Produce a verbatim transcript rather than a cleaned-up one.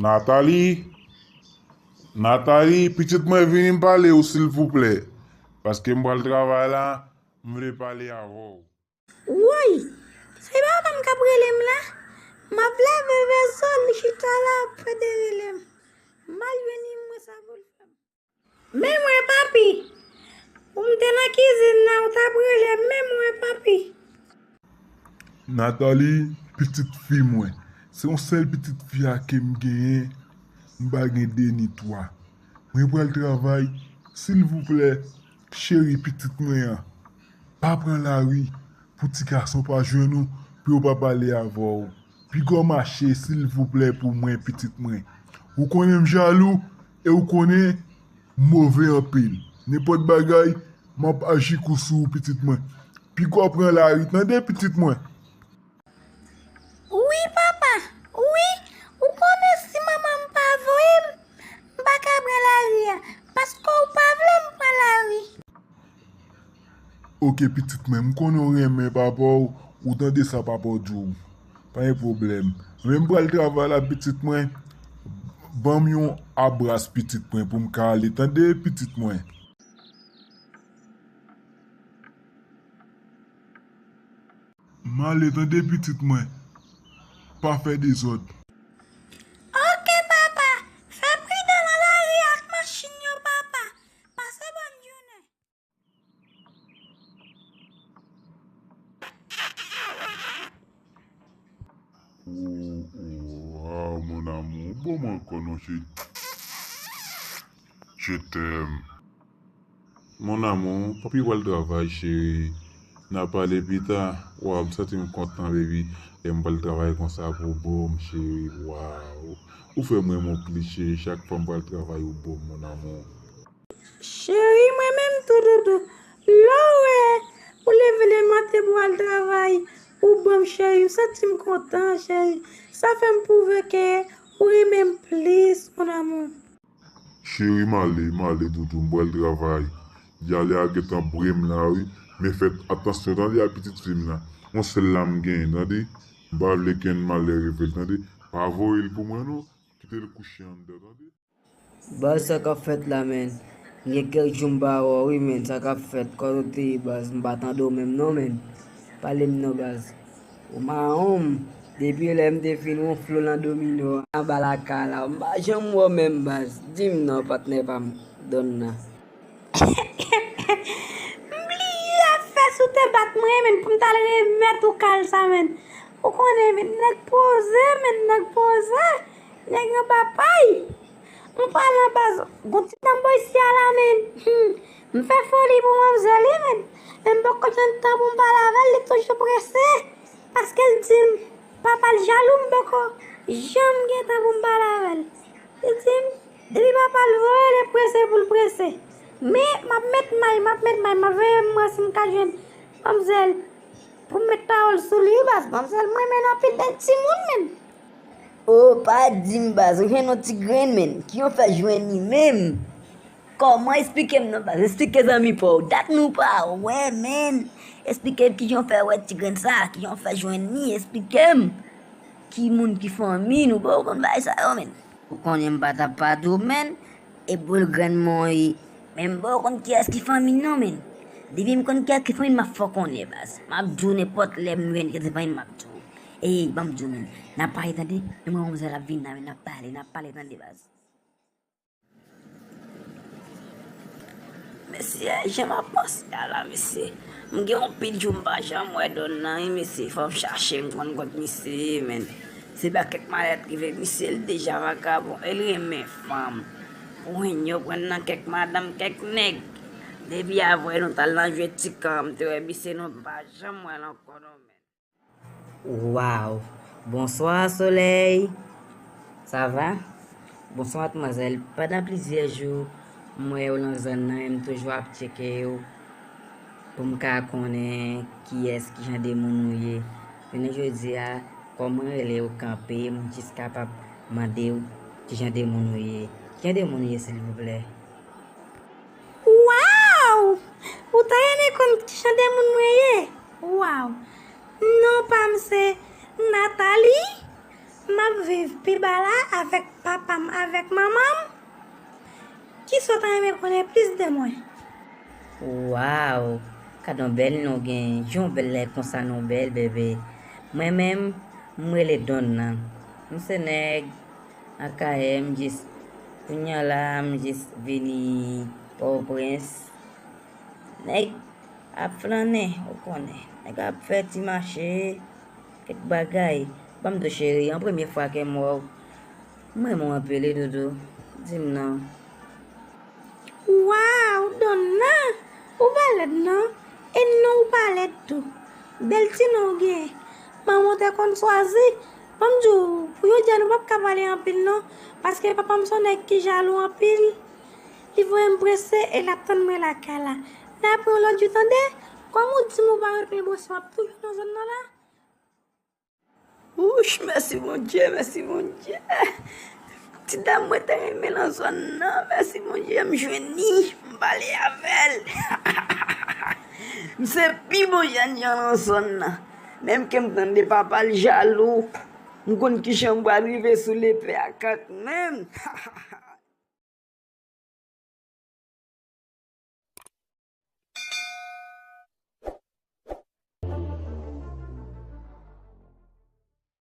Nathalie, Nathalie, pitit mwen, vini m pale w silvouplè. Paske m pral travay la, m vle pale avè w. Woy! Se papa m k ap rele m la. M ap lave vèso, li chita la ap fè de rele m. M al jwenn li, m wè sa pou l fè m. Men mwen, papi. Ou m te nan kizin nan, ou t ap rele m, men mwen, papi. Nathalie, pitit fi mwen. Se yon sèl pitit fi a ke m genyen. M pa gen de ni twa. Mwen pral travay. Silvouplè, cheri pitit mwen an. Pa pran lari pou ti gason pa jwenn ou, pou yo pa pale avè w. Piga w mache, silvouplè, pou mwen, pitit mwen. Ou konnen m jalou e ou konnen m move anpil. Nenpòt bagay, m ap aji kou sou ou, pitit mwen. Piga w pran lari, tande, pitit mwen. Wi, papa, wi. Ou konnen si manman m pa voye m, m pa ka pran lari a, paske w pa vle m pran lari. Oke, pitit mwen, m konnen w renmen papa w, ou tande sa papa w di w. Pa gen pwoblèm. Men m pral travay la, pitit mwen. Ban m yon abras, pitit mwen, pou m ka ale, tande, pitit mwen. M ale, tande, pitit mwen. Pa fè dezòd. Oke, papa. Fè pridan nan lari ak machin yo, papa. Pase bòn jounen. Ou, ou, ah, mon amour, bon, mwen konnen, cheri. Je t'aime. Mon amour, papi pral travay, cheri. N a pale pita. Waw, m santi m kontan, baby. Lè m pral travay konsa pou boo m, cheri. Waw. Ou fè m renmen w plis, cheri. Chak fwa m pral travay, ou boo m, mon amour. Cheri, mwen menm tou, doudou. Lè w wè ou leve le maten pou al travay, ou boo m, cheri, m santi m kontan, cheri. Sa fè m pwouve ke ou renmen m plis, mon amour. Cheri, m ale, m ale, doudou, m pral travay. Dyale a gentan bwè m la, wi. Men fè atansyon, tande, a pitit fi m nan. Yon sèl la m genyen, tande. M pa vle kenn malè rive l, tande. Pa voye l pou mwen, non. Kite l kouche anndan, tande. Baz, sa k ap fèt la, menn? Gen kèk jou m pa wè w, wi, menn. Sa k ap fèt? Kote w te ye, baz? M pa tande w menm, non, menn. Pale m non, baz. Ou mawon m. Depi lè m te fin wonfle w nan domino a, anba lakay la, m pa janm wè w menm, baz. Di m non, patnè pa m, Donna. M bliye afè si w te bat mwen, menn, pou m t al remèt ou kal sa, menn. Ou konnen, menn, nèg poze, menn, nèg poze. Nèg anba pay. M pale baz, gon ti tanbò isi a la, menn. Hmm. M fè foli pou manmzèl, wi, menn. Men m poko jwenn tan pou m pale avè l, li toujou prese. Paske l di m, papa l jalou, m poko janm gen tan pou m pale avè l. Li di m, depi papa l voye l, e prese pou l prese. Men, m ap met may, m ap met may, m ap veye m wè si m ka jwenn manmzèl pou m met pawòl sou li, wi, baz. Manmzèl, m renmen l anpil, bèl timoun, menn. O, pa di m, baz, ou jwenn yon ti grenn, menn. Kijan w fè jwenn li menm? Kòman, esplike m non, baz? Esplike zanmi pa w. Dat nou pa wè, menn. Esplike m kijan w fè wè ti grenn sa, kijan w fè jwenn li, esplike m. Ki moun, ki fanmi nou, bro, ou konn bagay sa yo, menn. Ou konnen m pa t ap pa di w, menn. E boul grenn mwen ye. Men m bro, ou konn kiyès ki fanmi m non, menn. Depi m konn kiyès ki fanmi m, m ap fè w konnen, baz. M ap di w nenpòt lè m jwenn kiyès ki fanmi m, m ap di w. Ey, ban m di w, menn. N ap pale, tande. Men mwen, manmzèl ap vin la, menn. N ap pale, n ap pale, tande, baz. Mesye, jan m ap panse a la, mesye. M gen yon pil jou m pa janm wè Donna, wi, mesye. Fò m chache m konn kot misye ye, menn. Se pa kèk malèt rive misye, l deja vakabon. E l renmen fanm. Pou henyo pran nan kèk madanm, kèk nèg. Depi avwè nou t al nan jwe ti kan, m te wè misye, nou pa janm wè l ankò, non, menn. Waw! Bonswa, Solèy! Sa va? Bonswa, madmwazèl. Pandan plizyè jou, m wè w nan zòn nan e m toujou ap tcheke w pou m ka konnen kiyès, ki jan de moun ou ye. Jounen jodi a, kòm mwen rele w kanpe, m jis kapab mande w ki jan de moun ou ye. Ki jan de moun ou ye, silvouplè? Waw! Ou ta renmen konn ki jan de moun mwen ye? Waw! Non pa m se Nathalie. M ap viv pi ba la avèk papa m avèk manman m. Kisa w ta renmen konnen plis de mwen? Waw! Gad yon bèl non w gen, yon bèl lè konsa non bèl bebe. Mwen menm, m rele Donna. M se nèg Akayè, m jis, kounya la, m jis vini Pòtoprens. Nèg ap flannen, ou konnen. Nèg ap fè ti mache, kèk bagay. Ban m di w cheri, an premye fwa ke m wè w, m renmen w anpil wi doudou. Di m non. Waw, Donna, ou pa lèd non. E non ou pa lèd tou. Bèl ti non ou gen. Manman w te konn swazi. Ban m di w, pou jodi a nou p ap ka pale anpil non. Paske papa m se yon nèg ki jalou anpil. Li voye m prese e l ap tann mwen lakay la. N ap wè yon lòt jou tande. Kòm ou di m ou pa renmen bòs w ap toujou nan zòn nan la. Wouch, mèsi Bondye, mèsi Bondye. Ti dam mwen te renmen nan zòn nan, mèsi Bondye, m jwenn li, m pale avè l. M se pi bon jènjan nan zòn nan. Menm ke m tande papa l jalou, m konn kijan m pral rive sou lepe a kanmenm.